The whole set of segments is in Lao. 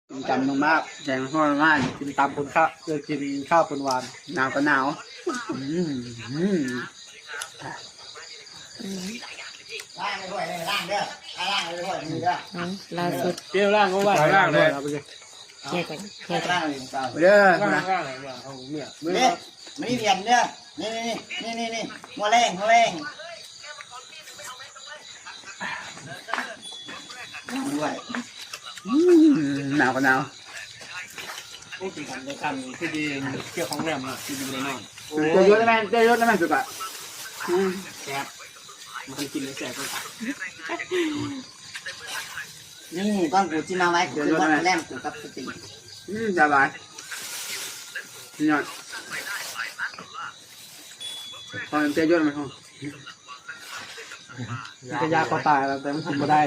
ກິນຕຳໜຶ່ງມາກ ແກງຮ້ອນມາກ ກິນຕຳປົນຂ້າວ ເອີ ກິນຂ້າວປົນຫວານ ໜາວກໍໜາວ. ອືມ ອືມ ລ້າງໃຫ້ຖ້ວຍເດີ ລ້າງເດີ ລ້າງໃຫ້ຖ້ວຍເດີ. ອືມ ລ່າສຸດ ເຈົ້າລ້າງກໍວ່າ ລ້າງເລີຍ ເອົາໄປເລີຍ ແຍກກັນ ແຍກກັນ ລ້າງເລີຍ ເດີ ລ້າງ ລ້າງ ລ້າງ ເອົາເມືອ ເດ້ ມານີ້ ເດືອນເດີ ນີ້ ນີ້ ນີ້ ນີ້ ຫົວແລງ ຫົວແລງ. ອືມ ໜາວກໍໜາວ. ໂອ້ ກິນກັນໄດ້ຄຳນີ້ຄືດີ ເຈົ້າຂອງແນມເນາະ ຄືດີແນ່ນອນ. ໂອ້ ເຈົ້າຍົດໄດ້ແມ່ນ ເຈົ້າຍົດໄດ້ແມ່ນສຸດອະ. ອືມ ແຊບ ມັນກິນແລ້ວແຊບ. ນີ້ຕອນກູຊິມາໄວ້ ກູຄືຕອນແລມກູກັບສະຕິງ. ອືມ ສະບາຍ ຍອດ ພໍເຈົ້າຍົດມັນ ມັນກະຢາກເຂົ້າຕາແລ້ວ ແຕ່ມັນກິນບໍ່ໄດ້.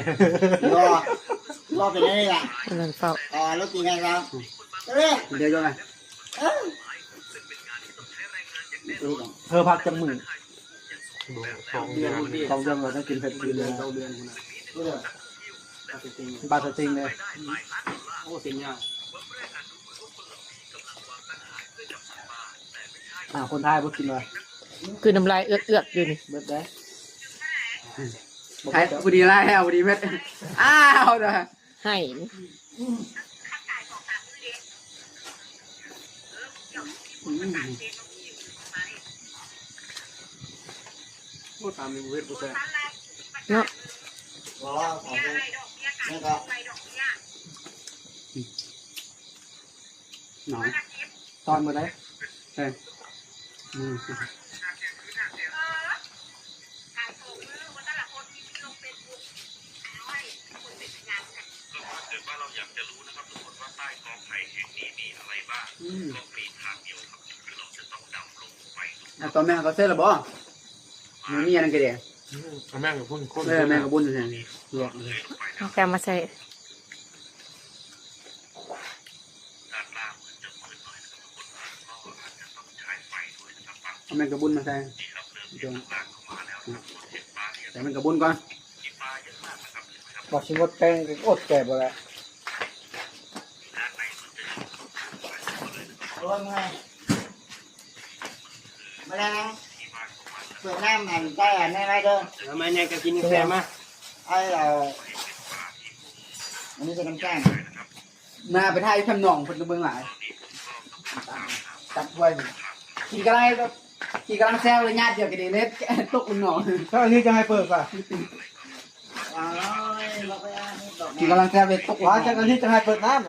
ລໍ ລໍເປັນໄດ້ລະ ອັນນັ້ນເຝົ້າ ອໍ ລົດຕີໄງລາວ ເອີ ດຽວຢູ່ນະ ເອີ ເພິ່ນພັກຈັກມື້? ສອງເດືອນ ສອງເດືອນ ເຮົາຕ້ອງກິນເຜັດ ສອງເດືອນ ສອງເດືອນພຸ້ນນະ ເອີ ບາດສະຕິງເລີຍ. ໂອ້ ເສັ້ນຍາວ. ອ້າວ ຄົນໄທບໍ່ກິນຫວາ? ຄືນ້ຳລາຍເອືອກໆຢູ່ນີ້ ເບິດໄດ໋. ໃຜ ຜູ້ດີຫຼາຍແລ້ວ ຜູ້ດີເໝິດ. ອ້າວ ໄຫ້ ອືມ ໂອ້ ຕຳນີ້ບໍ່ເຮັດບໍ່ແຊບເນາະ. ບໍ່ວ່າຂອງນີ້ກໍ ໜອງ ຕອນບໍ່ໄດ້ ເອີ ອືມ. ອືມ ຕອນແມ່ເຂົາເສັດແລ້ວບໍ່? ມັນມີອັນນັ້ນກໍແດ່ ອືມ ແມ່ງກັບພຸ້ນຄົນ ເອີ ແມ່ງກັບບຸ້ນ ເອົາແຊມມາໃສ່. ເອົາແມງກະບຸນມາໃສ່ ແຕ່ແມງກະບຸນກ່ອນ ວ່າຊິງົດແກງ ອົດແກງບໍ່ໄດ້. ໂອ້ຍ ເມື່ອຍ ມາແລ້ວ ເປີດນ້ຳອັນໃຕ້ອັນນັ້ນໄວ້ເດີ. ເອົາມາແດ່ ກະກິນແຊມາ ເອົາ ອັນນີ້ໃສ່ນ້ຳແກງ. ໜ້າໄປຖ່າຍຢູ່ແຄມໜອງ ເພິ່ນກະເບິ່ງຫຼາຍ ຕັດໄວ້ ກິນກະໄລ ກິນກຳລັງແຊວເລີຍ ຍາດດຽວກະເດເລັດ ຕົກລົງໜອງ. ເຈົ້າໜ້າທີ່ຈັ່ງໃຫ້ເປີດວ່າ ກິນກຳລັງແຊວເລີຍ ຕົກລົງ ວ່າເຈົ້າໜ້າທີ່ຈັ່ງໃຫ້ເປີດນ້ຳ.